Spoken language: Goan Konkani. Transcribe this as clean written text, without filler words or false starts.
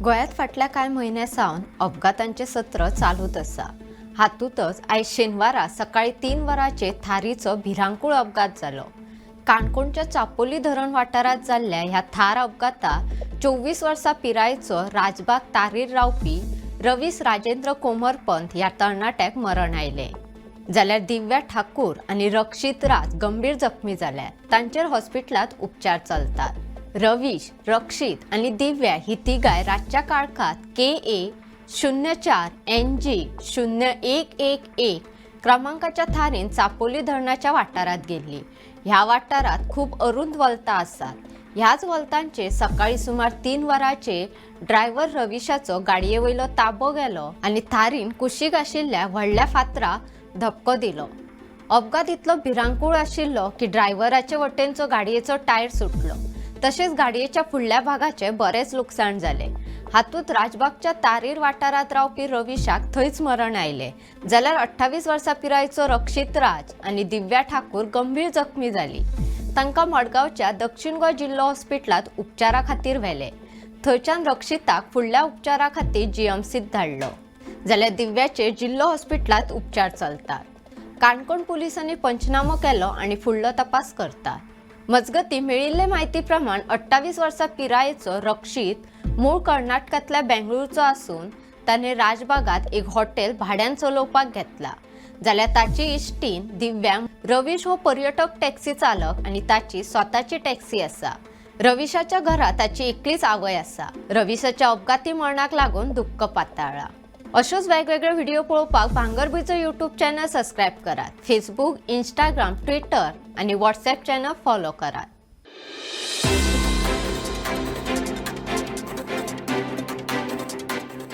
गोंयांत फाटल्या कांय म्हयन्यां सावन अपघातांचें सत्र चालूच आसा. हातूंतच आयज शेनवारा सकाळीं 3 वरांचेर थारीचो भिरांकूळ अपघात जालो. काणकोणच्या चापोली धरण वाठारांत जाल्ल्या ह्या थार अपघातात 24 वर्सां पिरायेचो राजबाग तारीर रावपी रवीस राजेंद्र कोमरपंत ह्या तरणाट्याक मरण आयलें, जाल्यार दिव्या ठाकूर आनी रक्षित राज गंभीर जखमी जाल्यात. तांचेर हॉस्पिटलांत उपचार चलतात. रवीश, रक्षित आनी दिव्या ही तिगाय रातच्या काळखात केए 04 एनजी 0111 क्रमांकाच्या थारीन चापोली धरणाच्या वाठारांत गेल्ली. ह्या वाठारांत खूब अरुंद वलतां आसात. ह्याच वलतांचेर सकाळीं सुमार 3 वरांचेर ड्रायव्हर रविशाचो गाडये वयलो ताबो गेलो आनी थारीन कुशीक आशिल्ल्या व्हडल्या फातरा धपको दिलो. अपघात इतलो भिरांकूळ आशिल्लो की ड्रायव्हराचे वटेनचो गाडयेचो टायर सुटलो, तशेंच गाडयेच्या फुडल्या भागाचे बरेंच लुकसाण जालें. हातूंत राजबागच्या तारीर वाठारांत रावपी रविशाक थंयच मरण आयलें, जाल्यार 28 वर्सां पिरायेचो रक्षित राज आनी दिव्या ठाकूर गंभीर जखमी जाली. तांकां मडगांवच्या दक्षिण गोंय जिल्लो हॉस्पिटलांत उपचारा खातीर व्हेले. थंयच्यान रक्षिताक फुडल्या उपचारा खातीर जीएमसीत धाडलो, जाल्यार दिव्याचेर जिल्लो हॉस्पिटलांत उपचार चलतात. काणकोण पोलिसांनी पंचनामो केलो आनी फुडलो तपास करतात. मजगतीं, मेळिल्ले म्हायती प्रमाण 28 वर्सां पिरायेचो रक्षित मूळ कर्नाटकांतल्या बेंगळुरूचो आसून ताणें राजबागात एक हॉटेल भाड्यान चलोवपाक घेतला, जाल्यार ताची इश्टीन दिव्या रवीश हो पर्यटक टॅक्सी चालक आनी ताची स्वताची टॅक्सी आसा. रविशाच्या घरा ताची एकलीच आवय आसा. रविशाच्या अपघाती मरणाक लागून दुख्ख पातळ्ळा. अश्योच वेगवेगळे व्हिडिओ पळोवपाक भांगरभूंयचो यूट्यूब चॅनल सबस्क्रायब करात. फेसबूक, इंस्टाग्राम, ट्विटर आनी व्हॉट्सॲप चॅनल फॉलो करात.